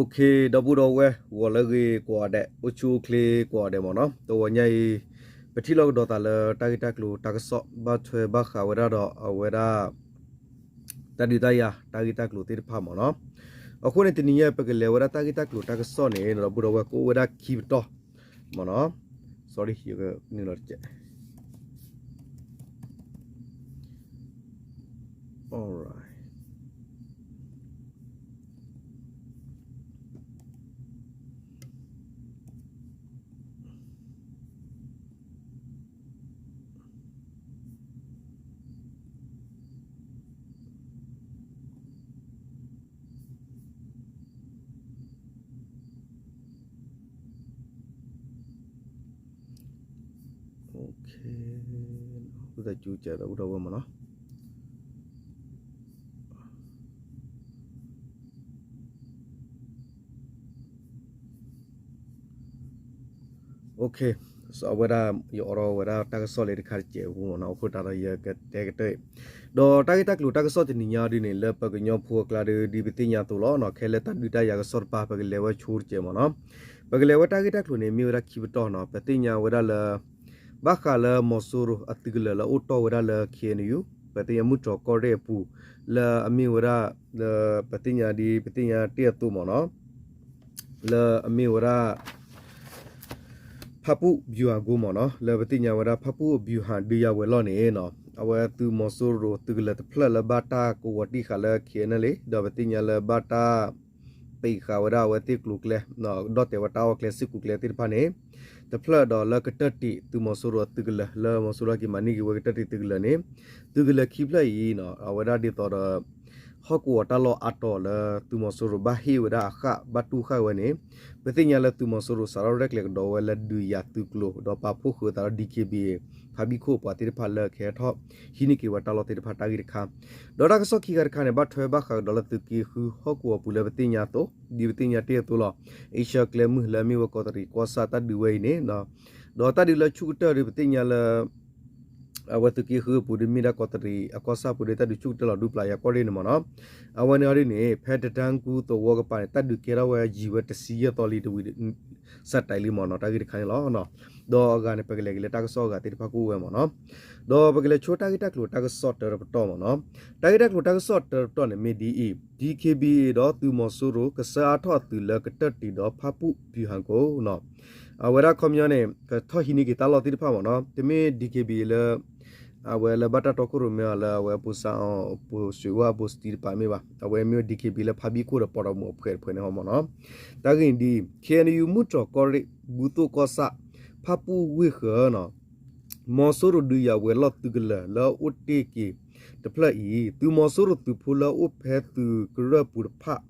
ဒီပုၢ်ဒီဝဲၢ် ဂီၤလၢအဂ့ၤကိးဂၤဒဲး, အိၣ်ဆူၣ်အိၣ်ချ့ကိးဂၤဒဲးမ့ၢ်နီၤ, တဂီၤညါအံၤ ပထံၣ်လိာ်ကဒီးသးလၢတၢ်ဂ့ၢ်တၢ်ကျိၤတၢ်ကစီၣ် ဘၣ်ထွဲဘၣ်ဃးဝဲဒၣ်ဒီးအဝဲဒၣ် တၢ်ဒုးတၢ်ယၤ တၢ်ဂ့ၢ်တၢ်ကျိၤသ့ၣ်တဖၣ်မ့ၢ်နီၤ. အဃိန့ၣ် တနံၤညါ ပကလဲၤဝဲဒၣ်တၢ်ဂ့ၢ်တၢ်ကျိၤတၢ်ကစီၣ်န့ၣ် ဒီပုၢ်ဒီဝဲၢ် ကအိၣ်ဝဲဒၣ်ခံပတီၢ်မ့ၢ်နီၤ. Sorry, ယကနုာ်လီၤတကဲး. Alright. Okay, ဒီပုၢ်ဒီဝဲၢ်မ့ၢ်နီၤ. Okay, အဝဲဒၣ် ယအိးထီၣ်ဝဲဒၣ်တၢ်ကစီၣ်လၢတခါတစဲးဖိမ့ၢ်နီၤ, အဃိသတးဒီးယကတဲကတၢၢ်အံၤ, ဒီးတၢ်ဂ့ၢ်တၢ်ကျိၤတၢ်ကစီၣ်တနံၤညါဒ်န့ၣ် လၢပှၤကညီဖိအကျါဒီး ဒ်ပသ့ၣ်ညါအသိးလီၤ, ခဲလၢာ်တၢ်ဒုးတၢ်ယၤကစီၣ်တဖၣ် ပကလဲၤဝဲဆိတစဲးမ့ၢ်နီၤ. ပကလဲၤဝဲတၢ်ဂ့ၢ်တၢ်ကျိၤန့ၣ် မ့ၢ်ဝဲဒၣ်ခံပတီၢ်နီၤ, ပသ့ၣ်ညါဝဲဒၣ်လၢ ဘၣ်ဃးလၢမီၤစိရိၤအသုးကလၢၤလၢအိၣ်တီၢ်ဝဲဒၣ်လၢ K N U ပသ့ၣ်ညါမုၢ်တြီၤကီၢ်ရ့ၣ်အပူၤ လၢအမ့ၢ်ဝဲဒၣ် လၢပသ့ၣ်ညါဒ် ပသ့ၣ်ညါတ့ၢ်အသိးမ့ၢ်နီၤ, လၢအမ့ၢ်ဝဲဒၣ် ဖၣ်ပူၣ်ဗျူဟာကုန်းမ့ၢ်နီၤ, လၢပသ့ၣ်ညါဝဲဒၣ် ဖၣ်ပူၣ်ဗျူဟာ ဒုးယၤဝဲၤလီၢ်န့ၣ်နီၤ, အဝဲသုးမီၤစိရိၤသုးကလၢၤတဖျၢၣ်လၢဘၣ်တၢ်ကဝီၤတံၢ်ဃာ်လၢ K N L A ဒီးပသ့ၣ်ညါလၢဘၣ်တၢ် ပံးဃာ်ဝဲဒၣ်အဝဲသ့ၣ်ကျိၤကျဲ ဒီးတဲဝဲတၢ်အီၣ်ကျဲစ့ၢ်ကီးကျဲသ့ၣ်တဖၣ်န့ၣ် တဖျၢၣ်ဒီးလၢကတၢၢ်တံးသုးမီၤစိရိၤအသုးကလၢၤ လၢမီၤစိရိၤက့ၤမၤန့ၢ်က့ၤဝဲကတၢၢ်တံးသုးကလၢၤန့ၣ် သုးကလၢၤခံဖျၢၣ်အံၤ အဝဲဒၣ်ဒ်သိးဒီး ဟီၣ်ကဝီၤတၢ်လီၢ်အါတီၤလၢသုးမီၤစိရိၤဘၣ်ဟ့ၣ်ဝဲဒၣ်အဃၣ် ဘၣ်တူၢ်ဃာ်ဝဲန့ၣ် ပသ့ၣ်ညါလၢသုးမီၤစိရိၤစးထီၣ်ရဲၣ်ကျဲၤကဒီးဝဲလၢဒုးယၤသုးကျိၤ ဒီးပာ်ဖှိၣ်ဃုာ်သးဒီး D K B A ဖါဘံၣ်ခိၣ်ပှၤသ့ၣ်တဖၣ်လၢကဟဲထီၣ် ဟံးန့ၢ်က့ၤဝဲတၢ်လီၢ်သ့ၣ်တဖၣ်တၢ်ဂ့ၢ်တခါ ဒီးတၢ်ကစီၣ်ခံခါတခါန့ၣ် ဘၣ်ထွဲဘၣ်ဃးကဒီးလၢသုးက့ဃုဟီၣ်ကဝီၤပူၤလၢပသ့ၣ်ညါအသိး ဒ်ပသ့ၣ်ညါတ့ၢ်အသိးလီၤ. အ့ရှၢၣ်ကျဲမုၢ်လၢအမ့ၢ်ဝဲကီးတရံးကီၢ်ဆၣ်တၢ်ဒုးဝဲအံၤန့ၣ် ဒီးတၢ်ဒုးလၢဆူၣ်ကတၢၢ်ဒီးပသ့ၣ်ညါလၢ အဝဲသုးက့ဃုအပူၤဒီးမ့ၢ်ဒၣ်ကီးတရံးအကီၢ်ဆၣ်ပူၤဒီးတၢ်ဒုးဆူၣ်ကတၢၢ်လီၤဒူပျၢ်ယၤကီၢ်ရ့ၣ်န့ၣ်မ့ၢ်နီၤ. အဝဲန့ၣ်အီၤဒ်န့ၣ် ဖဲတတၢၢ်ကူသဝီကပၤန့ၣ် တၢ်ဒုးကဲထီၣ်ဝဲယံာ်ဝဲတဆံယဲၢ်သီလံတဝံၤ စးတံလံမ့ၢ်နီၤ တၢ်ဂ့ၢ်တခါန့ၣ်လီၤ. ဒီးအဂၤန့ၣ် ပကလဲၤက့ၤလၢတၢ်ကစီၣ်အဂၤသ့ၣ်တဖၣ်ကအိၣ်ဝဲမ့ၢ်နီၤ. ဒီးပကလဲၤဆိတၢ်ဂ့ၢ်တၢ်ကျိၤတၢ်ကစီၣ်တၢတပတီၢ်မ့ၢ်နီၤ. တၢ်ဂ့ၢ်တၢ်ကျိၤတၢ်ကစီၣ်တၢတပတီၢ်န့ၣ်မ့ၢ်ဒ်အံၤ, D K B A ဒီးသုးမီၤစိရိၤ ကဆှၢအါထီၣ်အသုးလၢကတၢၢ်တံာ်ဒီးဖၣ်ပူၣ်ဗျူဟာကုန်းနီၤ. အဝဲဒၣ်ခီပညီန့ၣ် ကထီၣ်ဟံးန့ၢ်က့ၤတၢ်လီၢ်သ့ၣ်တဖၣ်မ့ၢ်နီၤ. တမ့ၢ် D K B A လၢ အဝဲလၢဘၣ်တၢ်တီခိၣ်ရိၣ်မဲအီၤလၢအဝဲအဖိစၢ်အီၤ အဖိစံးဝၣ်အဖိစတံတပၤမ့ၢ်ဘၣ်. အဝဲမ့ၢ်ဝဲ D K B A လၢဖးဘံၣ်ခိၣ်ဒီးပီၢ်ဒီးမုၢ်အဖှဲးတဖှဲးန့ၣ်မ့ၢ်နီၤ. တၢ်ဂ့ၢ်ဒ်အံၤ, K N U မုၢ်တြီၤကီၢ်ရ့ၣ် ဘူးသိၣ်ကီၢ်ဆၣ် ဖၣ်ပူၣ်ဝ့ၢ်ဃၢၤနီၤ. မီၤစိရိၤဒုးယၤဝဲၤလီၢ်သုးကလၢၤလၢအအိၣ်တ့ၢ်က့ၤတဖျၢၣ်အံၤ, သုးမီၤစိရိၤသုးဖိလၢအအိၣ်ဖဲသုးကရၢၢ်ပူၤတဖၣ်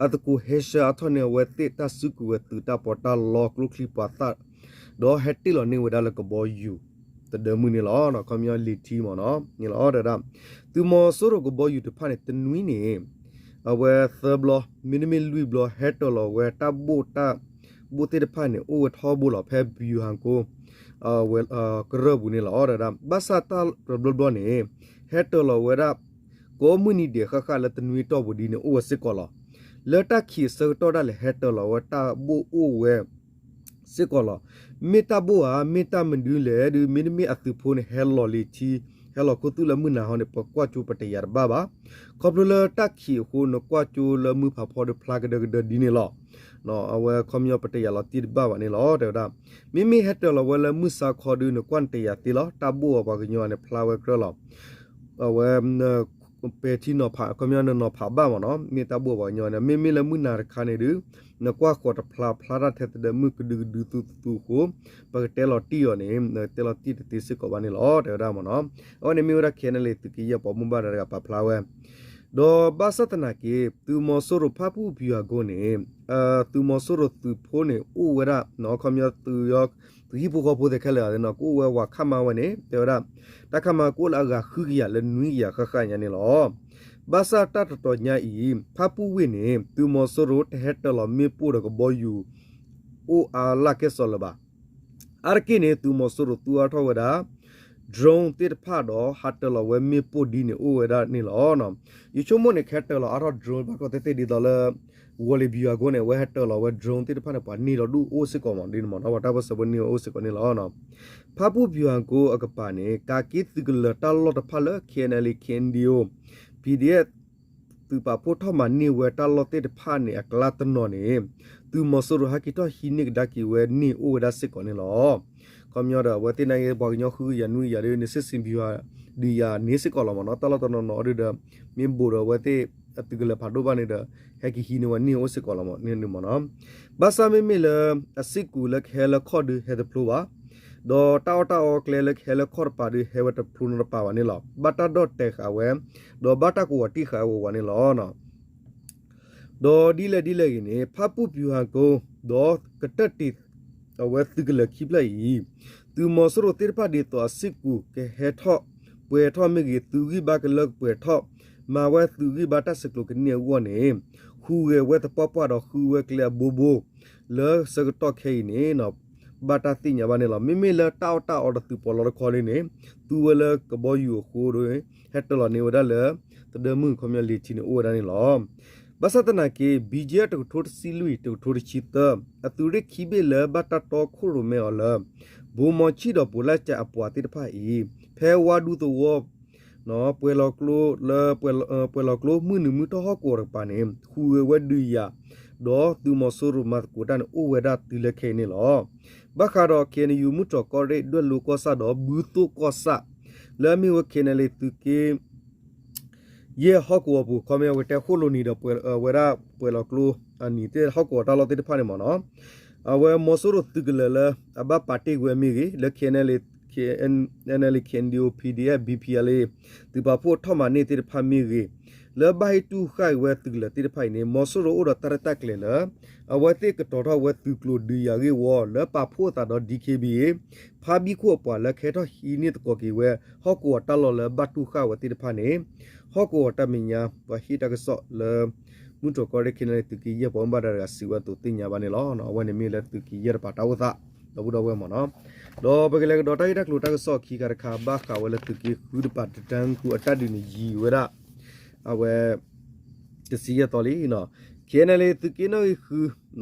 အသကိးဟဲဆှၢအါထီၣ်န့ၢ်အဝဲသ့ၣ်တၢ်စုကဝဲၤသုးတၢ်ပီးတၢ်လီကျိချံမျိာ်သၣ် ဒီးဟဲတ့ၢ်လီၤန့ၢ်ဝဲဒၣ်လၢကဘီယူၤ တဒၢမုၢ်န့ၣ်လီၤ. ခီပညီလံာ်ထံမ့ၢ်နီၤ န့ၣ်လီၤ. တဲဝဲဒၣ် သုးမီၤစိရိၤကဘီယူၤတဖၣ်န့ၣ် တနွံန့ၣ် အဝဲသၢဘျီ မ့တမ့ၢ်လွံၢ်ဘျီ ဟဲတၢၤလီၤဝဲတၢ်ဘိၣ်တၢ်ဘိၣ်သ့ၣ်တဖၣ်န့ၣ် အိၣ်ဝဲထီဘိလီၤ ဖဲဗျူဟာကုန်း ကရၢၢ်ပူၤန့ၣ်လီၤ. တဲဝဲဒၣ် ဘၣ်ဆၣ်တၢ်တဘျီဘျီန့ၣ် ဟဲတၢၤလီၤဝဲဒၣ် ကိးမုၢ်နံၤဒဲးဃၣ်ဃၣ်လၢတနွံတီၢ်ပူၤဒ်န့ၣ် အိၣ်ဝဲစ့ၢ်ကီးလီၤ. လၢတၢ်ခံးအဆၢကတီၢ်ဒၣ်လဲာ် ဟဲတၢၤလီၤဝဲတၢ်ဘိၣ်အိၣ်ဝဲ စ့ၢ်ကီးလီၤ. မ့ၢ်တၢ်ဘိၣ်ဧါ မ့ၢ်တၢ်မနုၤလဲၣ်ဒီး မ့တမ့ၢ်အသုးဖိန့ၣ် ဟဲလီၤလံာ်ထံ ဟဲလီၤခူသူၣ်လၢမုၢ်နၤဟီန့ၣ် ပကွၢ်ကၠိပတယာ်တဘၣ်ဘၣ်. ခီဖျိလၢတၢ်ခံးအဃိ နကွၢ်ကၠိလၢမုၢ်ဖးဖီဒီးဖျါကဒၢကဒၢဒ်န့ၣ်လီၤ. အဝဲခီပညီပတယာ်လီၤတံၢ်တဘၣ်ဘၣ်န့ၣ်လီၤ. တဲဝဲဒၣ် မ့မ့ၢ်ဟဲတၢၤလီၤဝဲလၢမုၢ်ဆါခီဒီး နကွၢ်နတယာ်သ့လီၤ. တၢ်ဘိၣ်အပှၤကညီန့ၣ် ဖျါဝဲကြၢးလီၤ. အဝဲ ပဲာ်ထံနီၤဖး ခီပညီနနီၤဖးဘၣ်မ့ၢ်နီၤ မ့ၢ်တၢ်ဘိၣ်အပှၤကညီန့ၣ် မ့မ့ၢ်လၢမုၢ်နၤတခါန့ၣ်ဒီး နကွၢ်ဃီၤတဖျါဖျါတၢ်ထဲတဒၢမုၢ်ကဒုကဒုသူသူအဃိ ပကတဲလီၤတံၢ်အီၤန့ၣ် တဲလီၤတံၢ်တသ့စ့ၢ်ကီးဘၣ်န့ၣ်လီၤ. တဲဝဲဒၣ်မ့ၢ်နီၤ အဝဲန့ၣ်မ့ၢ်ဝဲဒၣ် ခဲနလ့ သုးက့ယဲၢ်ပှၤမိၢ်ဘၣ်ဒါတဂၤပာ်ဖျါဝဲ ဒီးဘၣ်ဆၣ်သနာ်က့ သုးမီၤစိရိၤဖၣ်ပူၣ်ပျူၤအကိန့ၣ် သုးမီၤစိရိၤသုးဖိန့ၣ် အိၣ်ဝဲဒၣ် ခီပညီသုး သုးဟံၣ်ဖိဃီဖိသ့ၣ်ခဲလၢာ်နီၤ ကအိၣ်ဝဲဝးခးမးဝဲန့ၣ် တဲဝဲဒၣ် တၢ်ခးမးကအိၣ်လၢအဂၤဃုကယၤလၢနွံကယၤဃၣ်ဃၣ်ညါန့ၣ်လီၤ. ဘၣ်ဆၣ်တၢ်တတီၤညါအံၤ ဖၣ်ပူၣ်ဝ့ၢ်န့ၣ် သုးမီၤစိရိၤတဟဲတၢၤလီၤမ့ၣ်ပိၢ်ဒီးကဘီယူၤ အိၣ်အါလၢကဲစီလၢၤဘၣ်. အါတက့ၢ်န့ၣ် သုးမီၤစိရိၤသူအါထီၣ်ဝဲဒၣ် drone သ့ၣ်တဖၣ်ဒီးဟးတၢၤလီၤဝဲမ့ၣ်ပိၢ်ဒ်န့ၣ်အိၣ်ဝဲဒၣ်န့ၣ်လီၤ. ယဆိကမိၣ်န့ၣ် ကဟဲတၢၤလီၤအါထီၣ် drone ဘၣ်ကီးသ့ၣ်သ့ၣ်ဒ်သိးလၢ ဝီၤလ့ၤဘံယွၤကိန့ၣ် အဝဲဟဲတၢၤလီၤဝဲ drone သ့ၣ်တဖၣ်န့ၣ် ပှၤန့ၢ်လီၤဒူၣ်အိၣ်စ့ၢ်ကီးမး ဒ်န့ၣ်မးနီၤ ပှၤတၢ်ပၢၢ်ဆၢဖိန့ၢ်အိၣ်စ့ၢ်ကီးန့ၣ်လီၤ. ဖၣ်ပူၣ်ဘံယွၤကိအကပၤန့ၣ် ကးက့သုးကလၢၤတၢ်လီၢ်တဖၣ်လၢ K N L A K N D O P D F သုးပာ်ဖှိၣ်ထီၣ်မၤန့ၢ်ဝဲတၢ်လီၢ်သ့ၣ်တဖၣ်န့ၣ် အကျါတနီၤန့ၣ် သုးမီၤစိရိၤဟဲက့ၤထီၣ်ဟံးန့ၢ်ကဒါက့ၤဝဲန့ၢ်အိၣ်ဝဲဒၣ်စ့ၢ်ကီးန့ၣ်လီၤ. ခီပညီဒီး အဝဲသ့ၣ်နာ်က့ ပှၤကညီဃုကယၤနွံကယၤဒီး န့ၣ် စစ်ဆင်ဗျူဟာ ဒုးယၤန့ၢ်စ့ၢ်ကီးလီၤမးနီၤ တၢ်လီၢ်တနီၤနီၤအီၤဒီး မ့ၢ်ဘူးဒီးအဝဲသ့ၣ်အသုးကလၢၤဖးဒိၣ်ဘၣ်န့ၣ်ဒီး ဟဲက့ၤဟံးန့ၢ်ဝဲန့ၢ်အိၣ်စ့ၢ်ကီးလီၤမးန့ၣ်မးနီၤ. ဘၣ်ဆၣ်မ့မ့ၢ်လၢ အစ့ၢ်ကီးလၢကဟဲလၢခီၣ်ဒုးဟဲတဖျိဘၣ်, ဒီးတၢ်အီၣ်တၢ်အီကျဲလၢကဟဲလၢခီၣ်တပၤဒုးဟဲဝဲတဖျိနီတပၤဘၣ်န့ၣ်လီၤ. ဘၣ်တၢ်ဒီၣ်တဲာ်ဃာ်ဝဲ, ဒီးဘၣ်တၢ်ကဝီၤတံၢ်ဃာ်ဝဲဝးန့ၣ်လီၤ. ဒီးဒ်လဲၣ်ဒ်လဲၣ်ဂ့ၤန့ၣ် ဖၣ်ပူၣ်ဘံဟၤကိ ဒီးကတၢၢ်တ့ၢ် အဝဲသုးကလၢၤခံဖျၢၣ်အံၤ, သုးမီၤစိရိၤသ့ၣ်တဖၣ်ဒ်သိးအစ့ၢ်ကီးကဟဲထီၣ် ပှဲၤထီၣ်မ့ၢ်ဂ့ၤ သုးဂံၢ်ဘါကလၢကပှဲၤထီၣ် မၤဝဲသုးဂံၢ်ဘါတၢ်ဆဲးကျိးကန့ၢ်အဂီၢ်န့ၣ် ဟူးဂဲၤဝဲသပှၢ်ပှၢ်ဒီးဃုဝဲကျဲအဘိဘိ လၢဆၢကတီၢ်ခဲအံၤန့ၣ် ဘၣ်တၢ်သ့ၣ်ညါဘၣ်န့ၣ်လီၤ. မ့မ့ၢ်လၢတၢ်အီၣ်တၢ်အီဒီးသုးပီးလီတခီန့ၣ်န့ၣ် သူဝဲလၢကဘီယူၤအဃိဒီး ဟဲတၢၤလီၤန့ၢ်ဝဲဒၣ်လၢ သဒၢမုၢ်ခီပညီလ့ၤထံန့ၣ်အိၣ်ဝဲဒၣ်န့ၣ်လီၤ. ဘၣ်ဆၣ်သနာ်က့ ဘံကၠဲၣ်တကထိတဆံလွံၢ် တကထိတဆံသၢ အသုးရ့ၣ်ခံဘ့ၣ်လၢဘၣ်တၢ်တီခိၣ်ရိၣ်မဲအီၤလၢ ဘိမီၤဆံၣ်ဒီးပိၤလၢ်ကၠးအပှၤသ့ၣ်တဖၣ်အံၤ ဖဲဝါဒူသဝီ ပှဲၤလီၤကျိလၢ ပှဲၤလီၤကျိမုၢ်နုာ်မုၢ်ထီၣ်ဟီၣ်ကဝီၤတကပၤန့ၣ် ဟူးဂဲၤဝဲဒုးယၤ ဒီးသုးမီၤစိရိၤမၤသကိးတၢ်န့ၣ်အိၣ်ဝဲဒၣ်တုၤလၢခဲအံၤန့ၣ်လီၤ. ဘၣ်ဃးဒီး K N U မုၢ်တြီၢ်ကီၢ်ရ့ၣ် ဒွဲၣ်လိကီၢ်ဆၣ်ဒီးဘုသိၣ်ကီၢ်ဆၣ် လၢအမ့ၢ်ဝဲ K N L A သုးက့ ယဲၢ်ဟီၣ်ကဝီၤပူၤ ခီမ့ၢ်ဝဲတဲဃိၣ်လိၤနံၤဒီး ဝဲဒၣ်ပှဲၤလီၤကျိ အနံၤသ့ၣ်ဟီၣ်ကဝီၤတၢ်လီၢ်သ့ၣ်တဖၣ်န့ၣ်မ့ၢ်နီၤ, အဝဲမီၤစိရိၤသုးကလၢၤလၢ အဘၣ်ပာ်တ့ၢ်ဝဲမ့ၢ်ဂ့ၤ လၢ K N L A, K N L A, K N D O, P D F, B P L A သုးပာ်ဖှိၣ်ထီၣ်မၤန့ၢ်သ့ၣ်တဖၣ်မ့ၢ်ဂ့ၤ, လၢဘၣ်ဟ့ၣ်တူၢ်ဃာ်ဝဲသုးကလၢၤသ့ၣ်တဖၣ်အံၤန့ၣ် မီၤစိရိၤအိၣ်ဒီးတၢ်ရဲၣ်တၢ်ကျဲၤလၢ အဝဲသ့ၣ်ကတီၤထီၣ်ဝဲသုးကျိၤဒုးယၤဂ့ၢ်ဝီ လၢပာ်ဖှိၣ်အသးဒီး D K B A ဖါဘံၣ်ခိၣ်အပှၤလၢကဟဲထီၣ်ဟံးန့ၢ်သကိးက့ၤဝဲ ဟီၣ်ကဝီၤတၢ်လီၢ်လၢဘၣ်တူၢ်ဃာ်ဝဲသ့ၣ်တဖၣ်န့ၣ် ဟီၣ်ကဝီၤတၢ်မဲာ်ညါ ပှၤဟ့ၣ်တၢ်ကစီၣ်လၢ မုၢ်တြီၢ်ကီၢ်ရ့ၣ် K N L A သုးက့ယဲၢ်ပှၤဘၣ်မူဘၣ်ဒါတဂၤစံးဝဲအသိးသ့ၣ်ညါဘၣ်န့ၣ်လီၤ. အဝဲန့ၣ်မ့ၢ်လၢသုးက့ယဲၢ်တပၤတၢ်အိၣ်သး ဒီပုၢ်ဒီဝဲၢ်မ့ၢ်နီၤ, ဒီးပကလဲၤကဒီးတၢ်ဂ့ၢ်တၢ်ကျိၤတၢ်ကစီၣ်ခံခါတခါ ဘၣ်ဃးဝဲလၢသုးက့ဃုတပၤ တတၢၢ်ကူအတၢ်ဒုးန့ၣ်ယံၤဝဲဒၣ် အဝဲ တဆံယဲၢ်သီလံနီၤ, K N L A သုးက့နီၣ်ဂံၢ်ဃု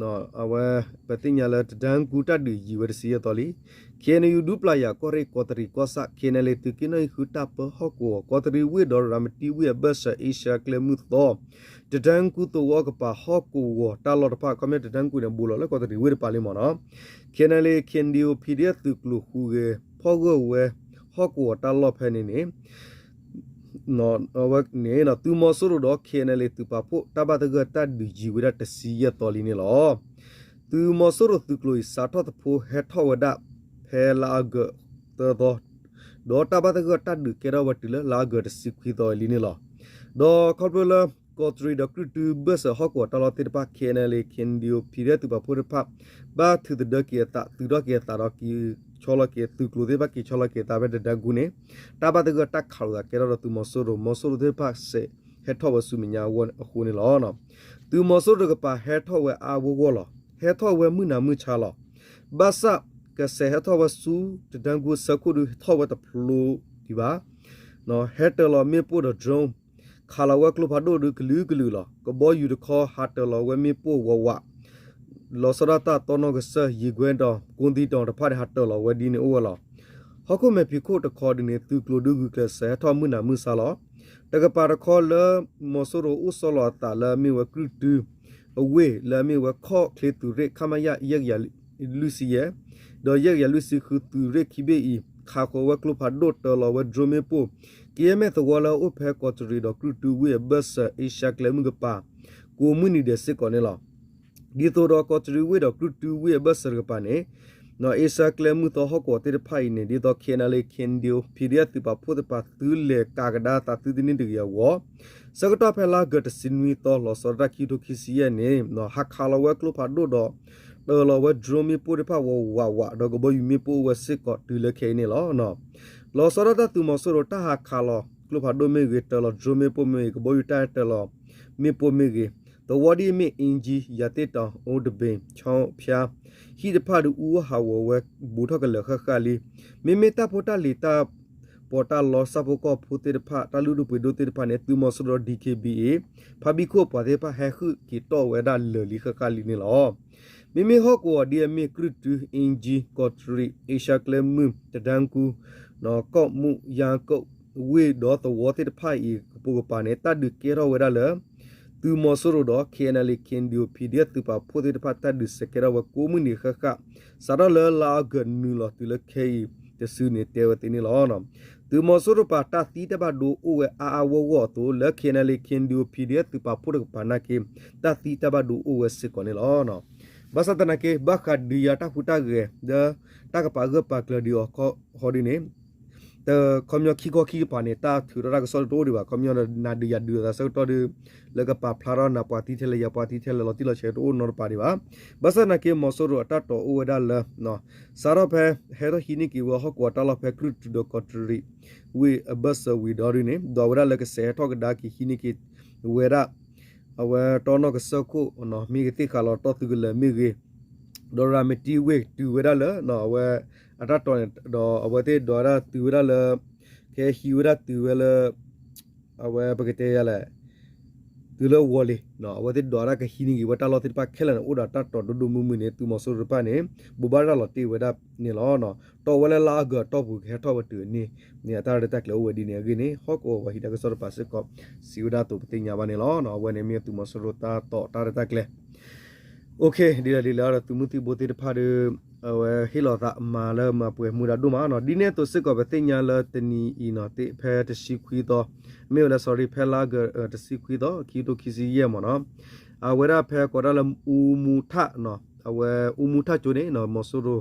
အဝဲ ပသ့ၣ်ညါလၢတတၢၢ်ကူတၢ်ဒုးယံၤဝဲတဆံယဲၢ်သီလံ, K N U ဒူပျၢ်ယၤကီၢ်ရ့ၣ်ကီးတရံးကီၢ်ဆၣ် K N L A သုးက့နီၣ်ဂံၢ်ဃုတၢ်ပၢဟီၣ်ကဝီၤ ကီးတရံးဝ့ၢ်ဒီးရၤမတံဝ့ၢ်အဘၢၣ်စၢၤ အ့ရှါကျဲမုၢ်သီ တတၢၢ်ကူသဝီကပၤဟီၣ်ကဝီၤတၢ်လီၢ်တဖၣ် ခီပညီတတၢၢ်ကူန့ၣ် ဘူးလီၤလၢကီးတရံးဝ့ၢ်တပၤလံမ့ၢ်နီၤ, K N L A, K N D O, P D F သုးကျိၤဃုဂဲၤဖီၣ်ဂၢၢ်ဝဲ ဟီၣ်ကဝီၤတၢ်လီၢ်ဖဲန့ၣ်န့ၣ် အဝဲန့ၣ် သုးမီၤစိရိၤဒီး K N L A သုးပာ်ဖှိၣ်တၢ်ဘၣ်သဂၢၢ်တၢ်ဒုးယံၤဝဲဒၣ်တဆံယဲၢ်သီလံန့ၣ်လီၤ. သုးမီၤစိရိၤသုးကျိၤအံၤ စးထီၣ်သဖိဟဲထီၣ်ဝဲဒၣ် ဖဲလါအီကူးသၢသီ, ဒီးတၢ်ဘၣ်သဂၢၢ်တၢ်ဒုးကဲထီၣ်ဝဲတုၤလၢလါအီကူးတဆံခွံသီလံန့ၣ်လီၤ. ဒီးခီဖျိလၢ ကီးတရံးဒီးကြုၢ်တုဘၢၣ်စၢၤဟီၣ်ကဝီၤတၢ်လီၢ်သ့ၣ်တဖၣ် K N L A, K N D O, P D F သုးပာ်ဖှိၣ်တဖၣ် ဘၣ်ထုးသဒၢက့ၤအသးသုးထီၣ်က့ၤအသးဒီးက့ၤဆီလီၤက့ၤသုးကျိၤသ့ၣ်တဖၣ်က့ၤဆီလီၤက့ၤအသးဖဲတတၢၢ်ကူန့ၣ် တၢ်ဘၣ်သဂၢၢ်တၢ်ခးလိာ်သးကဲထီၣ်ဒီးသုးမီၤစိရိၤ မီၤစိရိၤသ့ၣ်တဖၣ်စဲးဟဲထီၣ်ဝဲဆူမဲာ်ညါအဃိန့ၣ်လီၤ. သုးမီၤစိရိၤတကပၤဟဲထီၣ်ဝဲအါအါဂီၢ်ဂီၢ်လီၤ. ဟဲထီၣ်ဝဲမုၢ်နၤမုၢ်ဆါလီၤ. ဘၣ်ဆၣ် ကစဲးဟဲထီၣ်ဝဲဆူတတၢၢ်ကူအဆၢခိၣ်ဒီး ဟဲထီၣ်ဝဲတဖျိဒံးဘၣ်. ဟဲတၢၤလီၤမ့ၣ်ပိၢ်ဒီး drone ခးလီၤဝဲကျိဖးဒိၣ်ဒီးကလုာ်ကလုာ်လီၤ. ကဘီယူၤတခီဟးတၢၤလီၤဝဲမ့ၣ်ပိၢ်ဝးဝး လီၤဆီဒၣ်တၢ်တီနီၢ်ကစၢၢ် ယံာ်ကွဲဒီး ကိးသံတီၤတဖၣ်န့ၣ် ဟးတၢၤလီၤဝဲဒ်န့ၣ်အိၣ်ဝဲလီၤ. ဟီၣ်ခိၣ်မဲာ်ဖံးခိၣ်တခီဒ်န့ၣ် သုးကျိၤဒုးဂုာ်ကျဲးစၢးဟဲထီၣ်မုၢ်နၤမုၢ်ဆါလီၤ. တကပၤတခီလၢ မီၤစိရိၤအိၣ်ဆီလီၤအသးလၢအမ့ၢ်ဝဲကြုၢ်တုအဝ့ၢ် လၢအမ့ၢ်ဝဲခီၣ်ချ့သုးရ့ၣ် ခမရ ယဲၢ်ကယၤလွံၢ်ဆံယဲၢ် ဒီးယဲၢ်ကယၤလွံၢ်ဆံဃုသုးရ့ၣ်ခံဘ့ၣ်အံၤ ခးဃီၤဝဲကျိဖးဒိၣ်တၢၤလီၤဝဲ drone မ့ၣ်ပိၢ် ကယဲၢ်မဲာ်သဝီလၢအအိၣ်ဖဲကီးတရံးဒီးကြုၢ်တုဝ့ၢ်အဘၢၣ်စၢၤ အ့ရှါကျဲမုၢ်ကပၤ ကိးမုၢ်နံၤဒဲးစ့ၢ်ကီးန့ၣ်လီၤ. ဒ်သိးဒီးကီးတရံးဝ့ၢ်ဒီးကြုၢ်တုဝ့ၢ်အဘၢၣ်စၢၤတကပၤန့ၣ် အ့ရှါကျဲမုၢ်သီဟီၣ်ကဝီၤသ့ၣ်တဖၣ်အံၤန့ၣ် ဒ်သိး K N L A, K N D O, P D F သုးပာ်ဖှိၣ်သ့ၣ်တဖၣ်သုလဲၤကးကဒါသးသုတန့ၢ်တဂ့ၤအဂီၢ် ဆၢကတီၢ်ဖဲလါအီကူးတဆံနွံသီ လီၤဆီဒၣ်တၢ်ခံကထိခံဆံယဲၢ်န့ၣ် ဟးခးလီၤဝဲကျိဖးဒိၣ်ဒီး တၢၤလီၤဝဲ drone မ့ၣ်ပိၢ်သ့ၣ်တဖၣ်ဝးဝးဝး ဒီးကဘီယူၤမ့ၣ်ပိၢ်အိၣ်ဝဲစ့ၢ်ကီးတုၤလၢခဲအံၤန့ၣ်လီၤ. လီၤဆီဒၣ်တၢ်သုးမီၤစိရိၤတၢ်ဟးခးလီၤကျိဖးဒိၣ်မ့ၢ်ဂ့ၤ, တၢၤလီၤ drone မ့ၣ်ပိၢ်မ့ၢ်ဂ့ၤ, ကဘီယူၤတၢ်ဟဲတၢၤလီၤမ့ၣ်ပိၢ်မ့ၢ်ဂ့ၤ, သဝီဒ်အမ့ၢ် အ့ကၠံ, ယၤသ့ၣ်တီၤ, အိတဘ့ၣ်, ဆီဖၠါ ဟံၣ်တဖၣ်ဒုးအူအီၣ်ဟးဂီၤဝဲ ဘူးထီၣ်ကလၢာ်ဃၣ်ဃၣ်လံ. မ့မ့ၢ်တၢ်ဖိတၢ်လံၤတၢ် ပီးတၢ်လီဆၣ်ဖိကီၢ်ဖိသ့ၣ်တဖၣ် တၢ်လုၢ်ဒိၣ်ပှ့ၤဒိၣ်သ့ၣ်တဖၣ်န့ၣ် သုးမီၤစိရိၤ ဒီး DKBA ဖါဘံၣ်ခိၣ်ပှၤသ့ၣ်တဖၣ်ဟဲဟုၣ်က့ၤတီၣ်ဝဲဒၣ်လၢာ်လံဃၣ်ဃၣ်လံန့ၣ်လီၤ. မ့မ့ၢ်ဟီၣ်ကဝီၤဒ်အမ့ၢ် ကြုၢ်တု အ့ကၠံ ကီးတရံး အ့ရှါကျဲမုၢ် တဒါကူ ကီၢ်မုၢ်ယါကီၢ် ဝ့ၢ်ဒီးသဝီသ့ၣ်တဖၣ်အံၤ ကပိာ်ကပၤန့ၣ် တၢ်ဒုးကဲထီၣ်ဝဲဒၣ်လၢ သုးမီၤစိရိၤဒီး KNLA KNDO PDF သုးပာ်ဖှိၣ်သ့ၣ်တဖၣ် တၢ်ဒုးစဲးကဲထီၣ်ဝဲကိးမုၢ်နံၤဃၣ်ဃၣ် စးထီၣ်လၢလါအီကူးနုာ်လီၤတုၤလၢခဲအံၤတစုန့ၣ် တဲဝဲသ့န့ၣ်လီၤ. သုးမီၤစိရိၤပၤ တၢ်သံတၢ်ဘၣ်ဒိအိၣ်ဝဲအါအါဂီၢ်ဂီၢ်အသိး လၢ KNLA KNDO PDF သုးပာ်ဖှိၣ်တကပၤနာ်က့ တၢ်သံတၢ်ဘၣ်ဒိအိၣ်ဝဲစ့ၢ်ကီးန့ၣ်လီၤ. ဘၣ်ဆၣ်သနာ်က့ ဘၣ်ဃးဒုးယၤတၢ်ဟူးတၢ်ဂဲၤ ဒီးတၢ်ကပာ်ဂၢၢ်ပာ်ကျၢၤဒံးအီၤခီဒ်န့ၣ် တခီပညီခံခီခံကပၤန့ၣ် တၢ်ထုးထီၣ်တၢ်ကစီၣ်တအိၣ်ဒံးဘၣ်. ခီပညီဒီး နၤဒုးယၤဒုးအသးဆၢကတီၢ်ဒီး လၢကပာ်ဖျါထီၣ်နၤပှၤသံထဲလဲၣ် ယၤပှၤသံထဲလဲၣ် လီၤတံၢ်လီၤဆဲးတအိၣ်နီတပၤဒံးဘၣ်. ဘၣ်ဆၣ်သနာ်က့ မီၤစိရိၤအတၢ်တိာ်အိၣ်ဝဲဒၣ်လၢ စးထီၣ်ဖဲ ဟဲထီၣ်ဟံးန့ၢ်က့ၤဝဲဟီၣ်ကဝီၤတၢ်လီၢ်ဖဲ ကြုၢ်တုဒီးကီးတရံး ဝ့ၢ်အဘၢၣ်စၢၤဝံၤဒီးဒ်န့ၣ် ဒီးဝဲဒၣ်လၢကစဲးဟဲထီၣ်ကဒါက့ၤဟံးန့ၢ်က့ၤဝဲဒၣ် အဝဲတီနီၢ်ကစၢၢ်ခိၣ် မ့ၢ်ဂ့ၤသ့ၣ်ဃးလီၤတီၢ်သုးကလၢၤမ့ၢ်ဂ့ၤ ဒီးရၤမတံဝ့ၢ်တုၤဝဲဒၣ်လၢ အဝဲအတၢ်တိာ်န့ၣ် ဒီးအဝဲသ့ၣ်ဒိးဝဲဒၣ်တုၤဝဲဒၣ်လၢ ကဟဲဟံးဝဲဒၣ်တုၤဝဲလၢ အဝဲပကတဲယၤလဲၣ် တုၤလၢဝီၤလ့ၤ အဝဲသ့ၣ်ဒိးဝဲဒၣ်ကဟံးန့ၢ်က့ၤဝဲတၢ်လီၢ်သ့ၣ်တဖၣ်ခဲလၢာ်န့ၣ် အိၣ်ဒီးတၢ်တိာ်ဒိၣ်ဒိၣ်မုၢ်မုၢ်န့ၣ် သုးမီၤစိရိၤတဖၣ်န့ၣ် ဘိးဘၣ်ရၤလီၤတ့ၢ်ဝဲဒၣ်န့ၣ်လီၤ. တီၢ်ဝဲလၢလါအီကူးအတီၢ်ပူၤကဟဲထီၣ်ဝဲတုၤအနံၤန့ၣ် အတၢ်ရဲၣ်တၢ်ကျဲၤအိၣ်ဝဲဒ်န့ၣ်အဂ့ၢ်န့ၣ် ဟီၣ်ကဝီၤပှၤဟံးတၢ်ကစီၣ်တပၤစ့ၢ်ကီး စံးဝဲဒၣ်အသိးပသ့ၣ်ညါဘၣ်န့ၣ်လီၤ. အဝဲန့ၣ်မ့ၢ်သုးမီၤစိရိၤတၢ်တိာ်တၢ်ရဲၣ်တၢ်ကျဲၤ OK ဒ်လဲၣ်ဒ်လဲၣ်ဒီး သုးမုၢ်သံၣ်ဘိသ့ၣ်တဖၣ်ဒီး အဝဲဟ့ၣ်လီၤသးမၤလၢမၤပှဲၤမူဒါဒိၣ်မးနီၤ. ဒ်န့ၣ်အသိးစ့ၢ်ကီး ပသ့ၣ်ညါလၢတနံၤအံၤနီၤ သ့ၣ်ဖဲတဆံခွံသီ မ့ၢ်ဝဲလၢ sorry ဖဲလါအီကူး တဆံခွံသီ ခံကထိခံဆံယဲၢ်မ့ၢ်နီၤ, အဝဲဒၣ်ဖဲကိးဒၣ်လၢအူမူထၣ်နီၤ, အဝဲအူမူထၣ်ကၠိန့ၣ်နီၤ မီၤစိရိၤ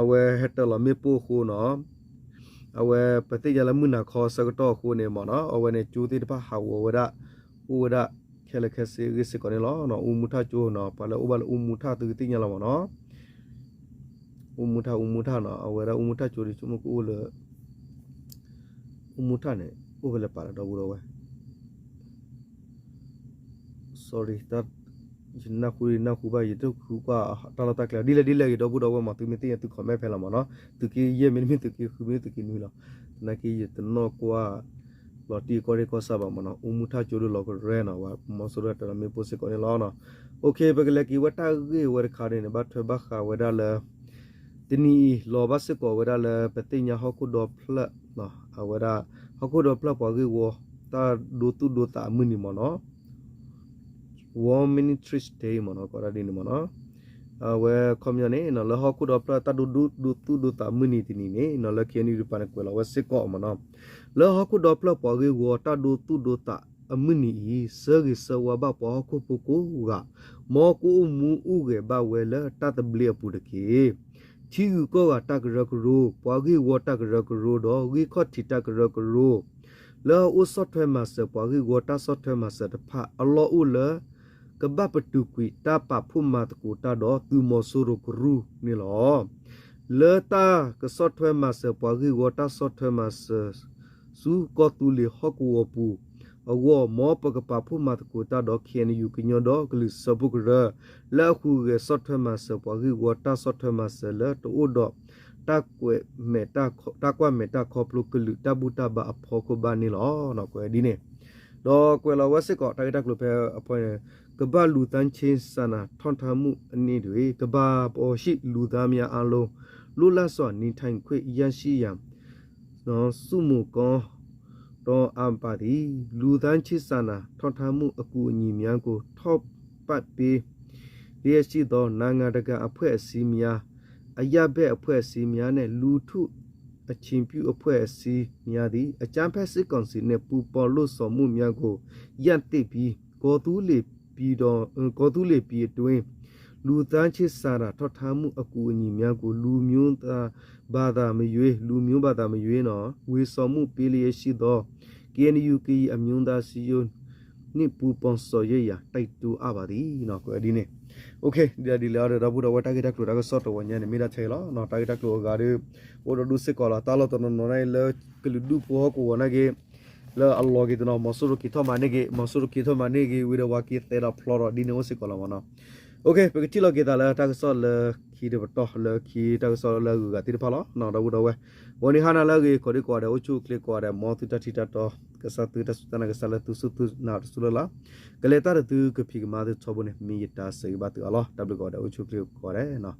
အဝဲဟဲတၢၤလီၤမ့ၣ်ပိၢ်အဃိနီၤ အဝဲပသ့ၣ်ညါလၢမုၢ်နၤခီဆၢကတီၢ်အဃိန့ၣ်မ့ၢ်နီၤ အဝဲန့ၣ်ကၠိသ့ၣ်တဖၣ်ဟးဂီၤဝဲဒၣ် အိၣ်ဝဲဒၣ်ခဲလၢာ်ခဲဆ့အဂ့ၢ်စ့ၢ်ကီးန့ၣ်လီၤ. အူမူထၣ်ကၠိနီၤ ပှၤလၢအိၣ်ဘၣ်လၢအူမူထၣ်သုကသ့ၣ်ညါလီၤမ့ၢ်နီၤ အူမူထၣ် အူမူထၣ်နီၤ အဝဲဒၣ်အူမူထၣ်ကၠိဒ်ဆိကမိၣ်ကအိၣ်လၢ အူမူထၣ်န့ၣ် အိၣ်ဖဲလဲၣ်ပာ်လၢဒီပုၢ်ဒီဝဲၢ် sorry ယနၢ်ဟူယနၢ်ဟူဘၣ် ယတဃုကွၢ်တၢ်လီၢ်တၢ်ကျဲၤ ဒ်လဲၣ်ဒ်လဲၣ်ဂ့ၤ ဒီပုၢ်ဒီဝဲၢ်မ့ၢ် သုမ့ၢ်သ့ၣ်ညါသု comment ဖဲလီၤမ့ၢ်နီၤ သုးက့ယဲၢ်မ့တမ့ၢ်သုးက့ဃုမ့တမ့ၢ်သုးက့နွံလီၤ. သနာ်က့ယတနီၣ်ကွၢ် လီၤတံၢ်ကီၢ်ရ့ၣ်ကီၢ်ဆၣ်ဘၣ်မ့ၢ်နီၤ အူမူထၣ်ကၠိဒ်လီၤကရဲနီၤ ဝဲမီၤစိရိၤတၢ်လီၤမ့ၣ်ပိၢ်စ့ၢ်ကီးန့ၣ်လီၤ. OK ပကလဲၤက့ၤဝဲတၢ်ဂ့ၢ်ဝဲတခါန့ၣ် ဘၣ်ထွဲဘၣ်ဃးဝဲဒၣ်လၢ တနံၤအံၤ လီၤဘၣ်စ့ၢ်ကီးဝဲဒၣ်လၢ ပသ့ၣ်ညါဟီၣ်ခိၣ်ဒီဖျၢၣ် အဝဲဒၣ် ဟီၣ်ခိၣ်ဒီဖျၢၣ်ပှၤဂ့ၢ်ဝီ တၢ်ဒိသူၣ်ဒိသးအမုၢ်နံၤမ့ၢ်နီၤ World Ministries Day မ့ၢ်နီၤ ကိးဒၣ်ဒ်န့ၣ်မ့ၢ်နီၤ အဝဲခီပညီန့ၣ် လၢဟီၣ်ခိၣ်ဒီဖျၢၣ်တၢ်ဒိဒိသူၣ်ဒိသးမုၢ်နံၤတနံၤန့ၣ်နီၤ လၢ KNU တပၤန့ၣ် ကွဲးလီၤဝဲစ့ၢ်ကီးမ့ၢ်နီၤ လၢဟီၣ်ခိၣ်ဒီဖျၢၣ်ပှၤဂ့ၢ်ဝီတၢ်ဒိသူၣ်ဒိသးအမုၢ်နံၤအံၤ ဆၢဂ့ၤဆၢဝါဘၣ်ပှၤဟီၣ်ခိၣ်ဖိကိးဂၤ မ်ကအိၣ်မူအိၣ်ဂဲၤဘၣ်ဝဲလၢတၢ်သဘျ့အပူၤတက့ၢ်. ထံဂုၤကီၢ်ဂၤတၢ်ကရၢကရိ, ပှၤဂ့ၢ်ဝီတၢ်ကရၢကရိဒီး ဂံၢ်ခီၣ်ထံးတၢ်ကရၢကရိ လၢအအိၣ်ဆီၣ်ထွဲမၤစၢၤပှၤဂ့ၢ်ဝီတၢ်ဆီၣ်ထွဲမၤစၢၤတဖၣ်အလီၢ်အိၣ်လၢ ကဘၣ်ပတုာ်ကွံာ်တၢ်ပာ်ဖှိၣ်မၤသကိးတၢ်ဒီးသုးမီၤစိရိၤကရူၢ်န့ၣ်လီၤ. လၢတၢ်ကဆီၣ်ထွဲမၤစၢၤပှၤဂ့ၢ်ဝီတၢ်ဆီၣ်ထွဲမၤစၢၤ ဆူကီၢ်သူလ့ၤဟီၣ်ကဝီၤပူၤအဂီၢ် မ်ပကပာ်ဖှိၣ်မၤသကိးတၢ်ဒီး KNU ကညီဒီကလုာ်စၢဖှိၣ်ကရၢ လၢအဟူးဂဲၤဆီၣ်ထွဲမၤစၢၤပှၤဂ့ၢ်ဝီတၢ်ဆီၣ်ထွဲမၤစၢၤလၢတအိၣ်ဒီး တၢ်ကွဲးမဲာ်တၢ်ခီ တၢ်ကွၢ်မဲာ်တၢ်ခီဖျိကလုာ်တၢ်ဘူၣ်တၢ်ဘါအဖီခိၣ်ဘၣ်န့ၣ်လီၤ. ကွဲးဒ်န့ၣ် ဒီးကွဲးလီၤဝဲစ့ၢ်ကီး တၢ်ဂ့ၢ်တၢ်ကျိၤဖဲအဖီန့ၣ် ကမ္ဘာ့လူသားချင်းစာနာထောက်ထားမှုနေ့တွင် ကမ္ဘာပေါ်ရှိလူသားများအားလုံး လွတ်လပ်စွာနေထိုင်ခွင့်ရရှိရန် ဆုမွန်ကောင်းတောင်းအပ်ပါသည်။ လူသားချင်းစာနာထောက်ထားမှုအကူအညီများကို ထောက်ပံ့ပေးလျက်ရှိသော နိုင်ငံတကာအဖွဲ့အစည်းများ၊ အရပ်ဘက်အဖွဲ့အစည်းများနှင့် လူထုအခြေပြုအဖွဲ့အစည်းများသည် အကြမ်းဖက်စစ်ကောင်စီနှင့် ပူးပေါင်းလုပ်ဆောင်မှုများကို ရပ်သင့်ပြီး ကော်သူးလေပြည်တော် ကော်သူးလေပြည်အတွင်း လူသားချင်းစာနာထောက်ထားမှုအကူအညီများကို လူမျိုးသာဘာသာမရွေး လူမျိုးဘာသာမရွေးနော် ဝေဆောင်မှုပေးလျက်ရှိသော KNU ကရင်အမျိုးသားစည်းရုံးနှင့်ပူးပေါင်းဆောင်ရွက်ရန်တိုက်တွန်းအပ်ပါသည်နော် ကွဲးဒ်န့ၣ် OK ဒ်လဲၣ်ဒီးဒီပုၢ်ဒီဝဲၢ် တၢ်ဂ့ၢ်တၢ်ကျိၤတၢ်ကစီၣ်တဝီညါန့ၣ် မ့ၢ်ဒၣ်ထဲလီၤ တၢ်ဂ့ၢ်တၢ်ကျိၤအဂၤဒီး အိၣ်ဒီးဒူၣ်စ့ၢ်ကီးလီၤ တၢ်လီၢ်တနီၤနီၤန့ၣ် လၢကလုာ်ဒူၣ်ဖိဟီၣ်ကဝီၤနာ်က့ လၢအလီၤက့ၤတနီၤ မီၤစိရိၤက့ၤထီၣ်မၤန့ၢ်က့ၤ မီၤစိရိၤက့ၤထီၣ်မၤန့ၢ်က့ၤဝံၤဒီး ပှၤက့ၤသဲဒီးဖျီဒီးဒ်န့ၣ်အိၣ်စ့ၢ်ကီးလီၤမ့ၢ်နီၤ ပကထံၣ်လိာ်က့ၤသးလၢတၢ်ကစီၣ်လၢခံတပတီၢ်လၢခံတၢ်ကစီၣ်လၢအဂုၤအဂၤသ့ၣ်တဖၣ်လီၤ. ဒီပုၢ်ဒီဝဲၢ်, ဂီၤနံၤဟါနၤလၢအဂ့ၤ ကိးဒံကိးဂၤဒဲး အိၣ်ဆူၣ်အိၣ်ချ့ကိးဂၤဒဲး မ်သုတၢ်ထံၣ်တၢ်တီ ကစၢ်သုတၢ်စူၢ်တၢ်နာ်ကစၢ်လၢသုစူၢ်သုနာ်တစူၢ်လၢ်လၢ် ကလဲၤတၢ်ဒီးသုကဖံးကမၤသုထီဘိန့ၣ် မ့ၢ်ယတၢ်ဆၢဂ့ၤဘၣ်သုအီၤလီၤ. တၢ်ဘျုးကိးဂၤဒဲး အိၣ်ဆူၣ်အိၣ်ချ့ကိးဂၤဒဲးနီၤ.